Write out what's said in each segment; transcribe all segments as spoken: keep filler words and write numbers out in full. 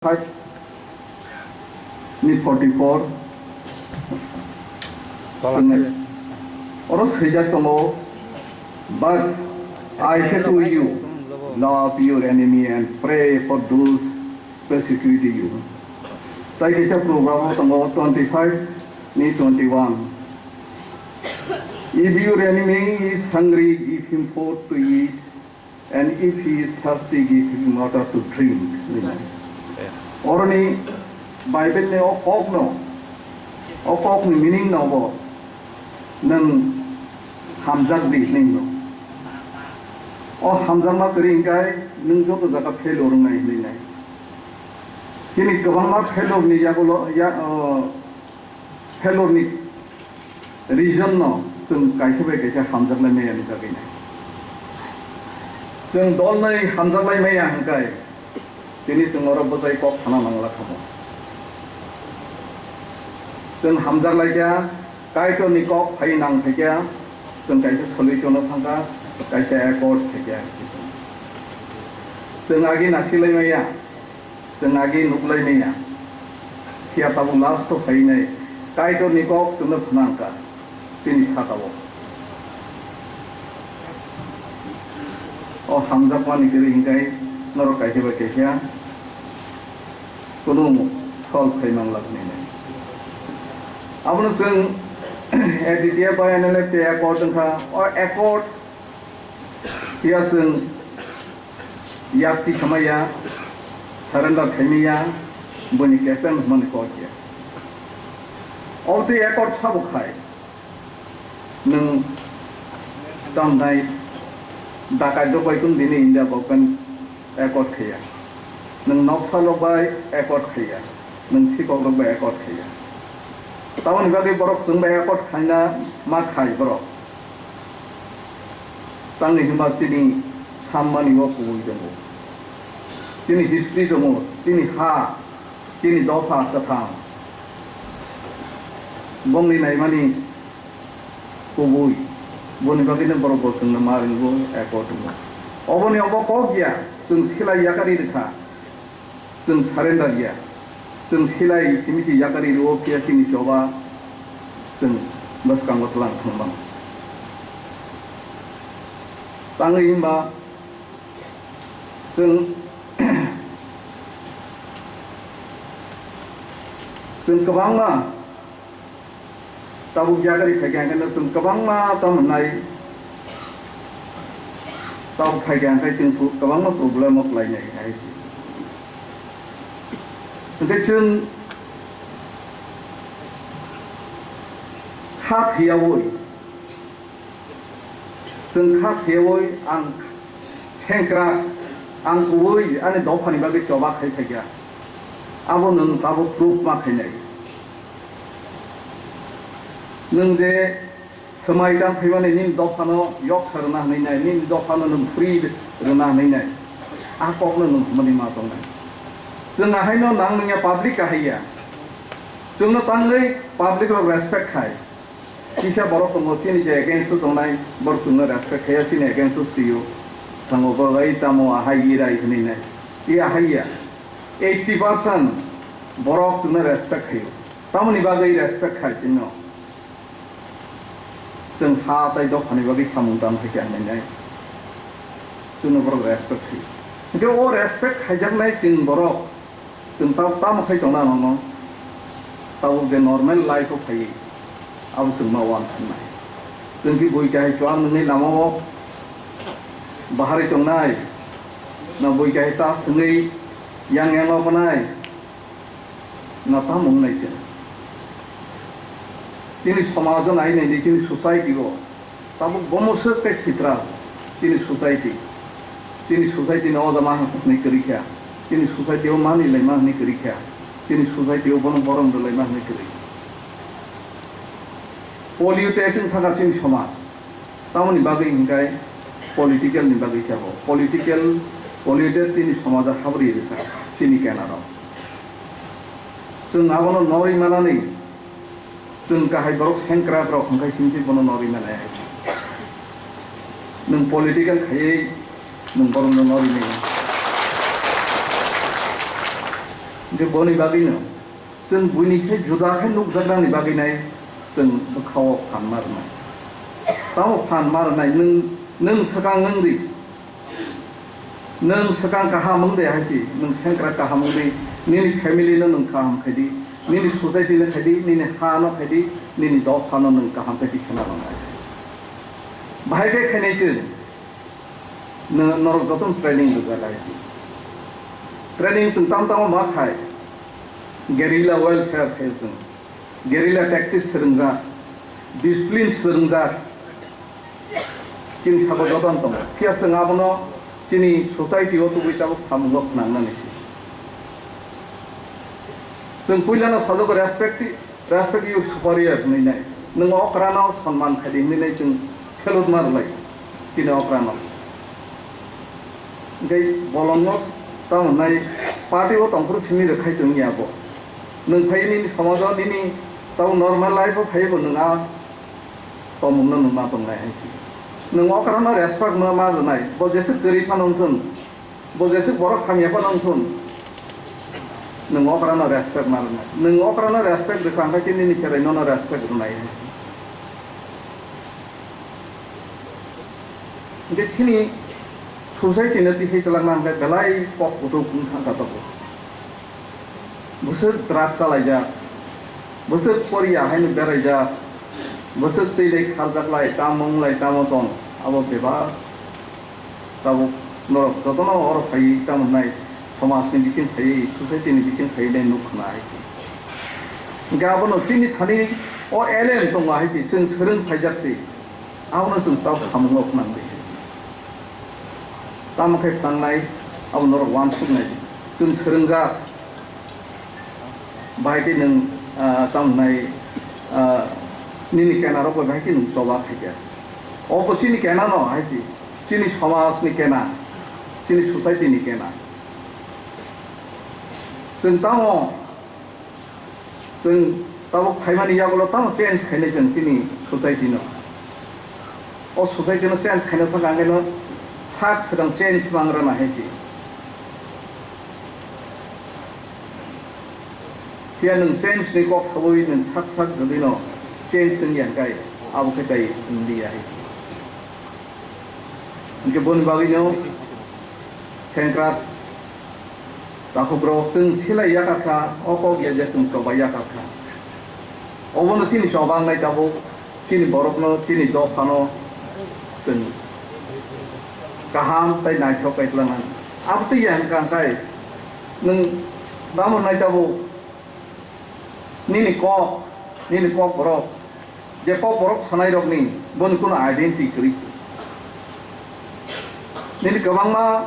five ni forty-four. Oro swijak tongo, "But I say to you, love your enemy and pray for those persecute you." Tai kaisa proverb tongo twenty-five ni twenty-one. "If your enemy is hungry, give him food to eat, and if he is thirsty, give him water to drink." Oroni Bible ni o kok no, o kok ni meaning no bo nwng hamjak di hwnwi no. O hamjakma kwrwi hwnkhe nwng joto jaga failure wngnai hwnwi nai. Chini kwbangma failure ni yagulo, ya, o, failure ni reason no chwng kaisa bai kaisa hamjaklai maya ni bagwi nai. Chwng dol nai hamjaklai maya hwnkhe tini chwng oro bwchai kok sana nangla khamu. Chwng hamjaklai kha, Kaitor ni kok phai nang phai kha, chwng kaisa solution no thang kha, kaisa accord phai kha. Chwng agi nasilai maya. Chwng agi nuklai maya. Phiya tabuk last o phainai Kaitor ni kok chwngno phnang kha chini saka o. O hamjakmani kwrwi hwnkhe norok kaisa bai kaisa kunu solve khai mang lak nai. Abono chwng A D T F bai N L F tei accord wngkha. O accord phiya chwng yak tisamaya, surrender khaimaya, buini captain hwnmani kok ya. Obotwi accord sabo khai, nwng tamnai dakai rok bai kung dini India government accord khaiya, nwng noksa rok bai accord khaiya, nwng sikok rok bai accord khaiya. Tamoni bagwi borok chwng bai accord khaina ma khai borok. Tangni hwnba chini sammani o kubui tongo. Chini history tongo, chini ha, chini dopha kwthang. Bongni naimani kubui. Boni bagwino borok bo chwngno ma ringo, accord wngo. Oboni obo kok ya, chwng silai yakarwi rwkha. Chwng surrender ya. Chwng silai simi se yakarwi rwo phiya chini choba chwng bwskango twlang thangmano. Tangwi hwnba chwng, chwng kwbangma Tabuk yakarwi phaikha hwnkhe no chwng kwbangma tamo hwnai, tabuk phaikha hwnkhe chwng kwbangma problem o kwlainai hai se. Hwnkhe chwng kha thwiyaui, chwng kha thwiyaui ang Sengkrak, ang kubui ani dophani bagwi choba khai phaikha. Abo nwng tabuk proof ma khainai. Nwng je swmai tang phaimani nini dophano yoksa rwna hwnwi nai, nini dophano nwng free rwna hwnwi nai. A kokno nwng hwnmani ma tongnai. Chwng ahaino nang nungya public kahaiya. Chwngno tangwi public rok respect khai. Kisa borok tongo, chini je against o tongnai, borok chwngno respect khaiya, chini against o swio. Thango bo bai tamo ahai irai hwnwi nai. I ahai ya. Eighty percent borok chwngno respect khaio. Tamoni bagwi respect khai chwngno? Chwng ha tai dophani bagwi samung tang khaikha hwnwi nai. Chwngno borok respect khaio. Hwnkhe o respect khaijaknai chwng borok Chwng tabuk tamo khai tongna nono, tabuk je normal life o phaiwi, abo chwng ma uan thangnai. Chwng khe bui kahai chuak nungwi lama o baharwi tongnai, na bui kahai ta swngwi yang yang o phanai, na tamo wngnai chwng. Chini somaj o nai nai di, chini society o, Tabuk bomo swk tei sitra chini society. Chini society no o jama hwnwi kwrwi kha. Chini society o mani laima hwnwi kwrwi kha. Chini society o bono borom rwlaima hwnwi kwrwi. Polluted wng thangkha chini somaj. Tamoni bagwi hwnkhe political ni bagwi sabo. Political, polluted chini somaj o habri rwkha chini kenaro. Chwng abono norwi manani Chwng kahai borok sengkrak rok hwnkhe simi se bono norwi mano hai. Nwng political khaiwi nwng borokno norwi mano. Hwnkhe boni bagwino chwng buini se juda khe nukjaknani bagwi nai chwng bwkhao phan ma rwnai. Tamo phan ma rwnai, nwng, nwng swkang wng di. Nwng swkang kaham wng de hai si, nwng sengkrak kaham wng di, nini family no nwng kaham khai di, nini society no khai di, nini ha no khai di, nini dopha no nwng kaham khai di khna rwnai. Bahai khe khainai chwng. Nw-, norok jotono training rwjak hai si. Training chwng tamo tamo ma khai, guerrilla warfare khai chwng. Guerrilla tactics swrwngjak, discipline swrwngjak. Chini sabo jotono tongo. Phiya chwng abono chini society o tubui tabuk samungo khwnangnani si. Chwng puilano sajak respect Respect your superior hwnwi nai. Nwng okrano sonman khai di hwnwi nai chwng salute ma rwlai chini okrano. Hwnkhe bolongno tamo hwnai party o tongphuru simi rwkhai tongya bo. Nwng phai nini somajo nini tamo normal life o phai bo nwng a tomungno nwng ma tongnai hai si. Nwng okrano respect ma ma rwnai. Bo jeswk kwrwi phano wngthun. Bo jeswk borok hamya phano wngthun, nwng okrano respect ma rwnai. Nwng okrano respect rwkha hwnkhe nini cherai nono respect rwnai. Hwnkhe chini society no tihai twlangna hwnkhe belai kok kutuk wngkha kha tabuk. Bwswk drugs chalaijak, bwswk poriya haino beraijak, bwswk twi lai kharjak lai, tamo wng lai, tamo tong, abo bebak. Tabuk norok jotono oro phaiwi tamo wnai, somajni bising phaiwi, society ni bising phaiwi nai nuk khna hai se. Hwnkhe abono chini thani o alien tongo hai se, chwng swrwng phaijak se, abono chwng tabuk samung o khna di. Tamo khe phnangnai, abo norok uansuknai, chwng swrwngjak. Bahai khe nwng, ah, tamo wnai, ah, nini kena rok bai bahai khe nwng choba khaikha. O bo chini kena no hai se, chini somaj ni kena, chini society ni kena. Chwng tamo, chwng tabuk phaimani yagulo tamo change khainai chwng chini society no. O society no change khaina thangkha hwnkhe no sak swkang change mang rwna hai se. Phiya nwng change ni kok sawi nwng sak sak jodi no change wng ya hwnkhe abo khe tai wng di ya hai se. Hwnkhe boni bagwi no sengkrak Takhuk rok chwng silai yakarkha, o kok ya je chwng choba yakarkha. Obono chini choba wngnai tabuk, chini borokno, chini dophano chwng kaham tei naithok kaitlangna. Abotwi ya hwnkha hwnkhe nwng tamo wngnai tabuk, nini kok, nini kok borok, je kok borok sanai rokni boni kuno identity kwrwi. Nini kwbangma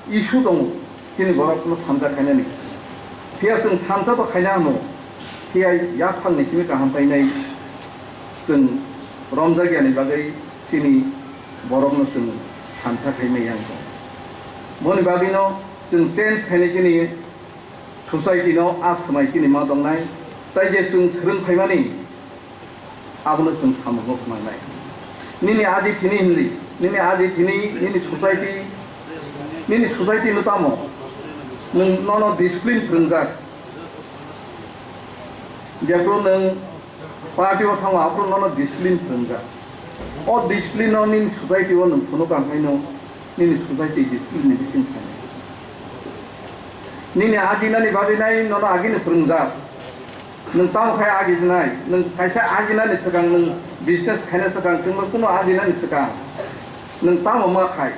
issue tongo, chini borokno thansa khainani. Phiya chwng thansa to khaina hwno, phiya yaphangni simi kaham painai chwng romjakyani bagwi chini borokno chwng thansa khaimai yang tongo. Boni bagwino chwng change khainai chini society no a swmai chini ma tongnai, tai je chwng swrwng phaimani, abono chwng samungo khwnangnai. Nini aji thini hinwi, nini aji thini, nini society, nini society no tamo? Nwng nono discipline phwrwngjak. Jephru nwng party o thango, aphru nono discipline phwrwngjak. O discipline no nini society o nwng phunuk ang haino, nini society discipline ni bising sanai. Nini ajinani bagwi nai nono agini phwrwngjak. Nwng tamo khai ajinai, nwng kaisa ajinani swkang, nwng business khaina swkang, chwngno kuno ajinani swkang nwng tamo ma khai?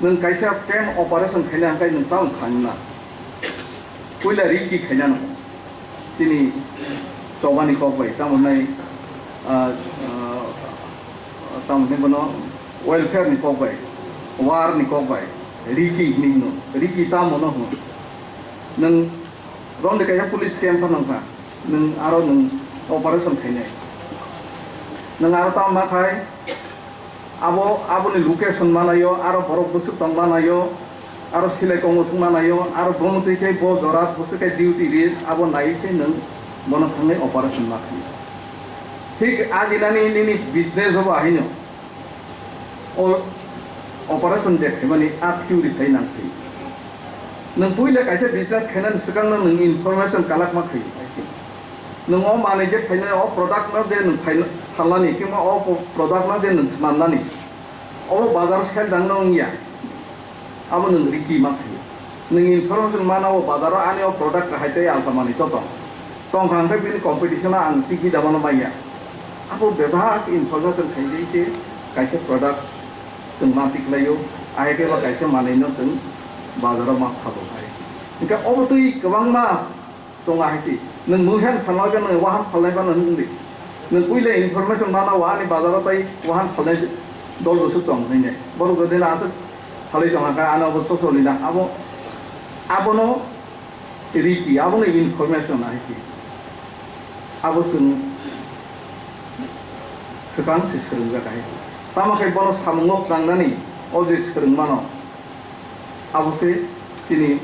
Nwng kaisa plan operation khaina hwnkhe nwng tamo khaina? Puila riki khaina no. Chini chobani kok bai, tamo nai, ah, ah, tamo hwnwi bono welfare ni kok bai, war ni kok bai, riki hinwi hwno, riki tamo no hwno. Nwng romde kaisa police camp phano wngkha, nwng aro nwng operation khainai. Nwng aro tamo ma khai, abo, aboni location manaio, aro borok bwswk tong manaio, aro silai kongmoswk manaio, aro bomo twi khe bo jora bwswk khe duty ri, abo naiwi se nwng bono thangwi operation ma khainai. Thik ajinani nini business o bo ahino. O Operation je khaimani a theory phai nang thai. Nwng puila kaisa business khainani swkangno nwng information collect ma khai. Nwng o manwi je phainai o product no je nwng phaina phalnani kima o po-, product no je nwng swnamnani. Obo bazar sel dang no wngya. Abo nwng riki ma khai. Nwng information mana o bazar o ani o product hai tei alka manwi to tong. Tong kha hwnkhe bini competition o ang tiki da mano manya. Abo bebak information khai dei se kaisa product chwng ma tiklaio, ahai khe ba kaisa manwi no chwng bazar o ma phabo hai. Hwnkhe obo twi kwbangma tongo hai se. Nwng mui han phalnai ba nwng wahan phalnai ba nwng wngdi. Nwng puila information mana wa ani bazar o tai wahan phalnai dol bwswk tong hinwi. Borok jodi na aswk phalwi tong kha ano obo chosoli na abo abono riki abono information hai se. Abo chwng swkang se swrwngjak hai se. Tamo khe bono samungo klangnani o je swrwngmano abo se chini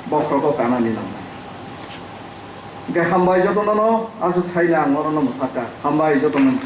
bokhrogo kanani nangnai. Hwnkhe hambai jotono no aswk saina ang oro no mwsakha. Hambai jotono.